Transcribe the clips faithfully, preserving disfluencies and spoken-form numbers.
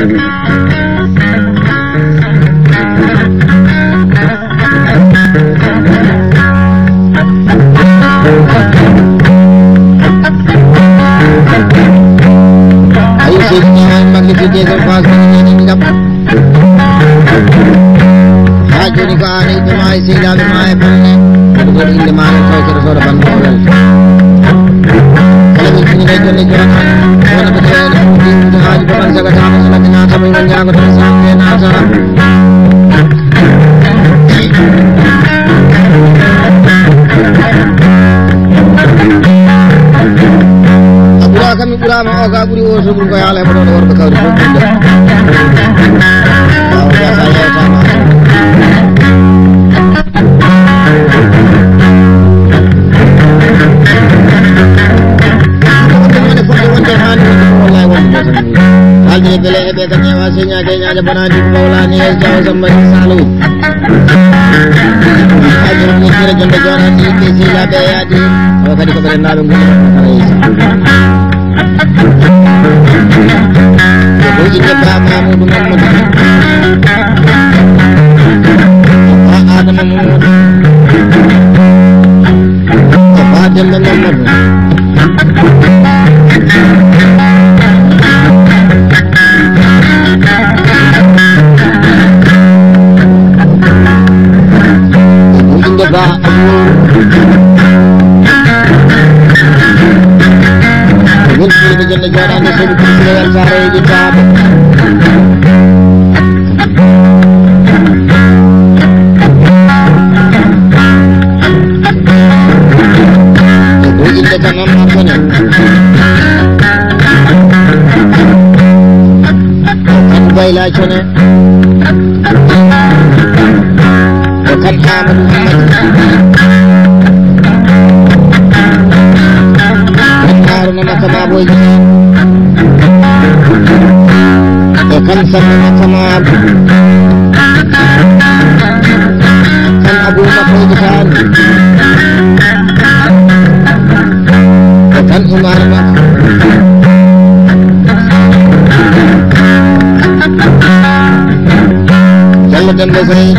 Ayo, seydi Ñaŋ, magnifique des enfants, seydi Ñaŋ, ɗiɗaɓo. Haa jooni ko aan e ɓe maa e seydaaɓe maa e ɓe. Ko ɗum innde maa ɗo, taw keɗotooɗo banndum o welta. Kala min tini ɗo jonde joɗa, wona ko tawee no ɗum ɗum haaji ko man saga tama so laɓi naata, mo iman ñaago tan sa ɓe naata. A ɓuraa kam, mi ɓuraama o, ka ɓuri o, so ɓuri ko yaala e mo ɗo, ɗo worɓe kawri fof ɗum ɗo. Waaw, gasa yewtama. Ko ɗum woni fodde wonde haani wonde ko wallahi wonde ko tan. Haalde e bele e ɓe ka ñeewa señaade e ñaaƴa bonaani ko bawlaani e jaw samba e salo. Ay, jooni ko sira jonde jooɗaani yimɓe sehilaaɓe e yaade. Tawa kadi ko ɓe rennaaɓe ngoni kala yeeso. Ko ɗo innde Ba Mamadou Mamadou. Ba Adama Mamadou. Ko Ba Demba Mamadou. Ko innde Ba Abu. Ko weltiiɓe jonde jooɗaande seydi Prince Royal Saare e ƴettaɓe. Ko innde tan Mamma Kone. Ko kan Bayla Cone. Ko kan Amadou Amadou. Ko Haruna Makama Boy. Ko kan Samba Makama. Kan Abou Makoy Sall. Ko kan Oumar Ba. Jallo Demba Sey.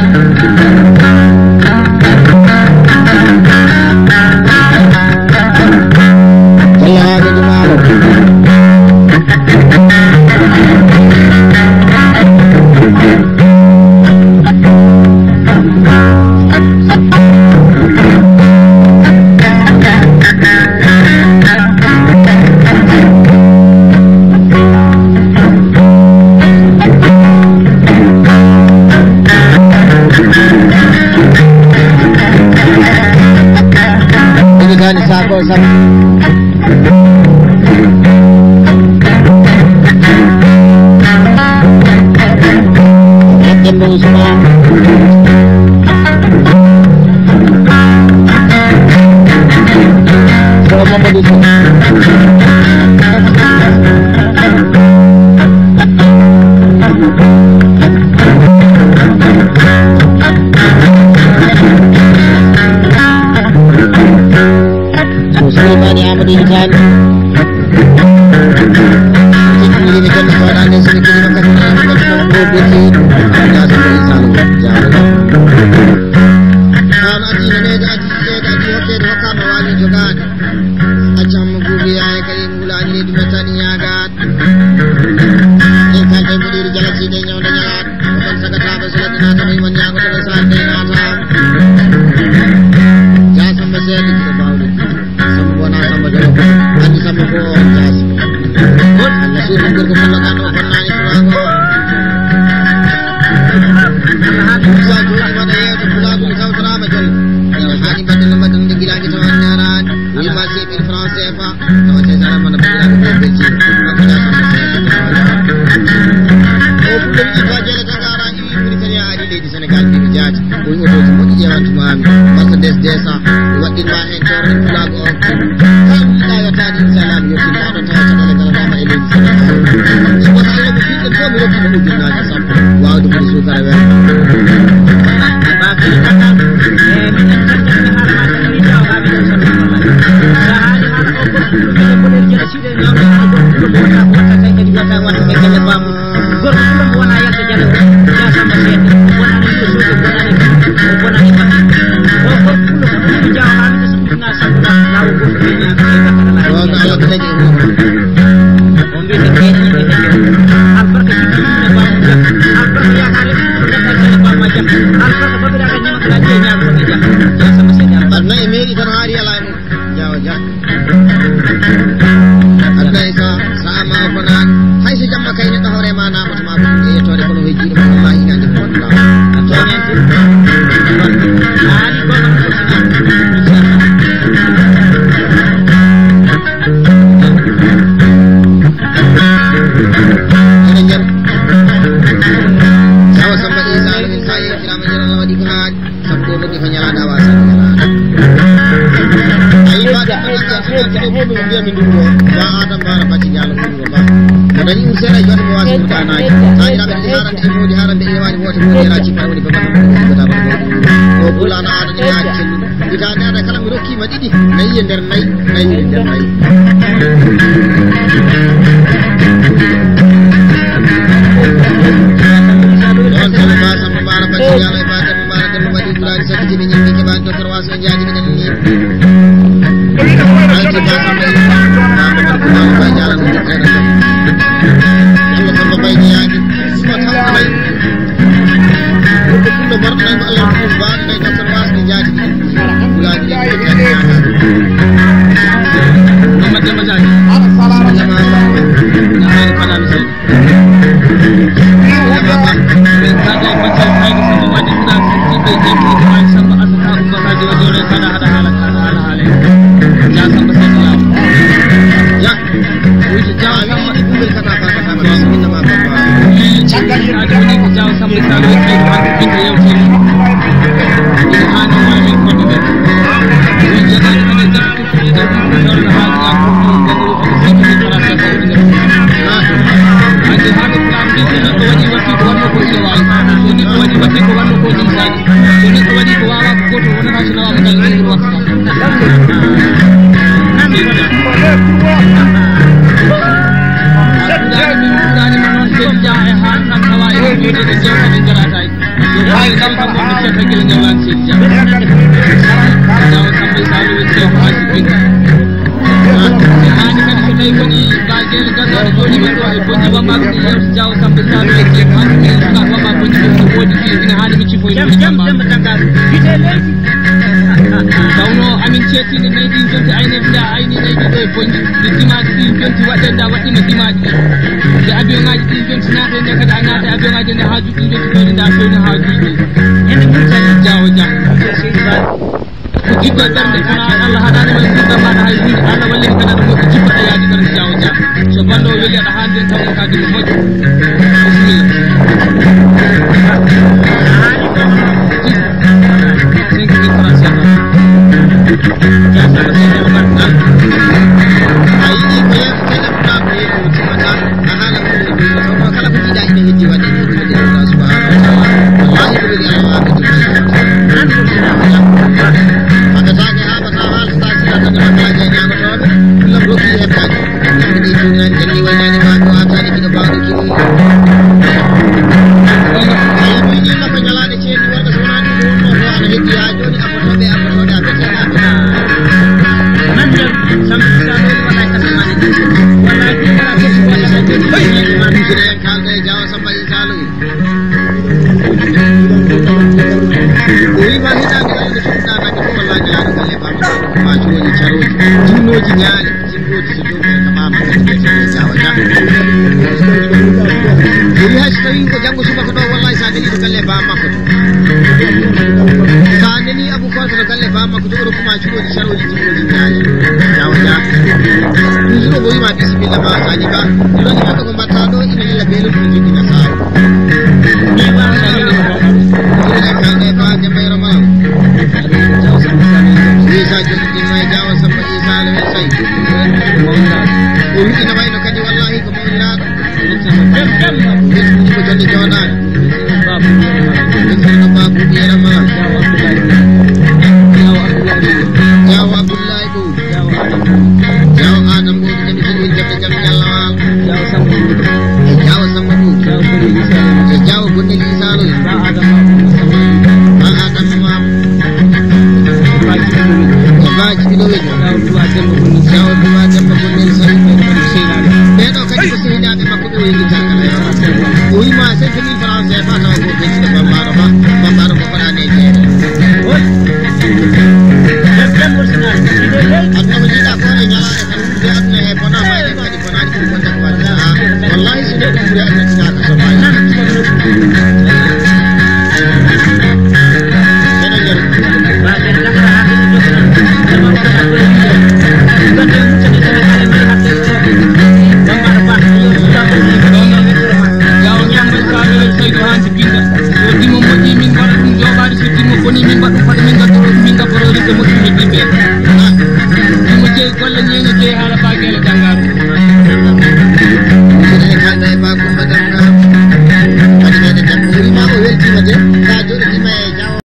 Jallo Hamidou Malo. Ɗum kaani saako sam. Demba Ousmane. Ko Mamadou Sow. Ko Souleymane Amadou Itani. Min kadi ko waɗande so min kadi ko kadi ko ko ko ko ko ko ko ko ko ko. An adi ne ga adi ne ga adi hokke do hokkama wawi jogaade. Accam gubi ay kadi ngulani ne dum tan yaga. E kadi ko diri jala si de nyawda nyala. Ko tan sagata be sala dina to mi mon yago to sala de na ta. Ja sambe se di ko bawde. Samba wona Samba Jolof. Andi Samba ko on jaasi. Allah suuɗi gorko fof no ganndo o fonnani pulaagu o. Sa jooɗi waɗa yeeso pulaagu mi tawtoraama jol. Ina haani mbaɗen no mbaɗen nde gilaaki tawa ñaaraani. Wima seeɗi franc C F A. Tawa César Amana Bakiraaɓe ɓe Belgique. Bakira Samba Seeɗi. O fuɗɗo wiɗi ba jeere tagara. Mauritania ari leydi Sénégal mbiɗo jaati. Ko wi otoji moƴƴi ƴewantu mami. Mercedes deux cents. Mi waɗɗinma hen corɗen pulaagu o. Kala ɗiɗa yottaade inchallah mi yettin ma ɗo tawa caɗele ngalanama e leydi Sénégal. So wata Allah ko fiɗɗen fof mi rokki mo ujunnaji sappo. Wawde ɓuri sukara wel. Bakari Kaka. E minen tan jaɓi harmade no wiɗi o haɓe ɗo sonno. Sa haali haala o ko ɗum minen mboɗen jeɗa siɗen ñamde o ko ɗum wota wota kay kadi wota wata ɓe gelle bamum. Gorko ɗum wona yalta jalo, ya Samba Seeɗa, wonani ko suudu, wonani ko, wonani ko. O gorko ɗum ko ɗum jawa, an ko suudu na Samba, na o gorko ɓe ñaama, ɓe bakka na. Ɗo ko Allah ko nagi ɗum. On ɓe ɓe ɓe ɓe ɓe. Albarka jikkini ne ba mu jak. Albarka ya kale, ko ngal kale ba ma jak. Albarka babira ka ñama kala je ñaama ko jak. Ya Samba Seeɗa. Barna e mairie tan haari ala e mum. Jawa jak. Aduna e sa, sa ama o fona. Hay so jamma kay neɗɗo hoore ma nama to ma ko e yettode kono he jiiɗo ma wallahi ina ande ko wonɗa. A tooñan ko. A ari ko. Ene nder. Jawa Samba Isa, sa yewtirama jara waɗi ko haaji. Sappo noddi ko ñalaande awa sappo ñalaande. Ayi ba ɗum ko naka ko naka ko ɗum mbiyami ɗum ɗo. Ya Adam Bara Bacci Diallo ɗum ɗo ba. Ko dañi ɗum seeɗa jooɗo mo wasi ɗum kanaji. Tañiraɓe ɗum harande e moodi harande e waɗi wote moodi era cippa woni ko ba. Ko bulana Adam e yaji cellu. Ita ne ada kala mi rokki ma ɗiɗi. Nayi e nder nayi, nayi e nder nayi. On sala ba sama bara Bacci Diallo e ba Mbaɗa ɗum waɗi ɓuraade saɗtude min yimɓe keɓaani docteur Waso jaaji minen ni. Alti ba Samba Ba Ba Jaara ɗum docteur. Samba Samba Bay Jaagi. Suma taw alay. Ko ɗum ɗo marɗo nan ko Allah ko ba ɗum docteur Waso jaaji. Ɓuraade ɗum docteur Waso. Ɗum ma Demba Jaagi. Salama. Nahaari fanaani sey. Jam, jam, jam, Tangaaru. Gite leydi. Tawno amin ceettiinde nayi ɗin jonti ayne nda ayni nayi ɗin ɗo e bonji. Ɗi dimaaji ɗin jonti waɗde nda waɗɗima dimaaji ɗin. Nde avion ngaji ɗin jonti naate nde kadi a naate avion ngaji nde haaju ɗin jonti ɗo nda fewni haaju ɗin. Ene ɗum tagi. Jawo jam. Ko jikko e ɓernde kono Allah haɗani ma e nguurndam maɗa hay hunde. Allah walli kadi aɗa moƴƴi jikko aɗa yaadi kadi jawo jam. So banndo o weli aɗa haandi en taw ka debbo moƴƴo. Bisimilla. Cinq mille francs C F A. A yiɗi ko yeeso kala ɗa ko yeeso timmata. A haala ko ɗum ɗum ɗum ɗum kala ko jiɗa ina heddi waɗde ɗum ɗum ɗum Allah subhanahu wa ta'ala. Wallahi ko weli Allah wa ɓe ɗum. Haɓataake haɓata haalata sira tan haɓaji e ñaagotooɓe. Ɗum ɗum rokki hettaani. Kamɓe ɗe cuuɗinaani janni waynaani ma ɗo artaani kiɗo baaɗo kiɗo. Ayi ɗum ni nafa ñalaande ceeɗi warga so wonaa ɗum ko wonno ɗo ana heddi haa jooni abbotooɓe abbotooɓe abbotooɓe abbotooɓe. Nan nder sambi sa ɗo waɗa kasa mani. Wallahi ɗum waɗa kasa mani. Kalda e Jawa Samba Isa Lowi. O wiima hitaande kala nde fuɗɗaanake fof wallaahi laaɗo galle Baba Maal ko ma jooɗi carooji jinnooji ñaale jinnooji so jooɗi ka Baba Maal kadi ɓe Jawa Dia. O wi hay so tawii ko janngo subaka ɗo wallaahi so a nelii to galle Baba Maal. Sa neli Abu Koto to galle Baba Makko to oɗo kuma cuɗoji saroji jimmoji ñaali. Jawa ja. Ɗum suɗo mo wima bisimilla ma sani ba. Ɗoni kaka ko mbatta ɗo ina lilla belo ɗum joggi na saro. Ɗiɗa kalde ba jemma yoro ma. Isa joggi ma jawa samba isa ala men sai. O wi ina wayno kadi wallahi ko mawniraɗo. Ko jolli jooɗaani. Min sirno Baabu Ɓiye Ramala. Jaawo Abdullahi Ɓow. Jaawo Adam Ɓow. Jaawo Adam Ɓow. Jami jami jami jami Jalla Waal. Jaawo Samba Ɓow. Jaawo Samba Ɓow. O wima cinq mille francs C F A tawa ko ɓe sino bambaɗo ma, bambaɗo ko fotani e jeere. Aduna ko jiɗa ko e ñalaɗe tan, ɓe aduna he bonama e kadi bonani ko wonde ko waɗa. Wallahi so ɗe ɗum ɓuri aduna tinaka so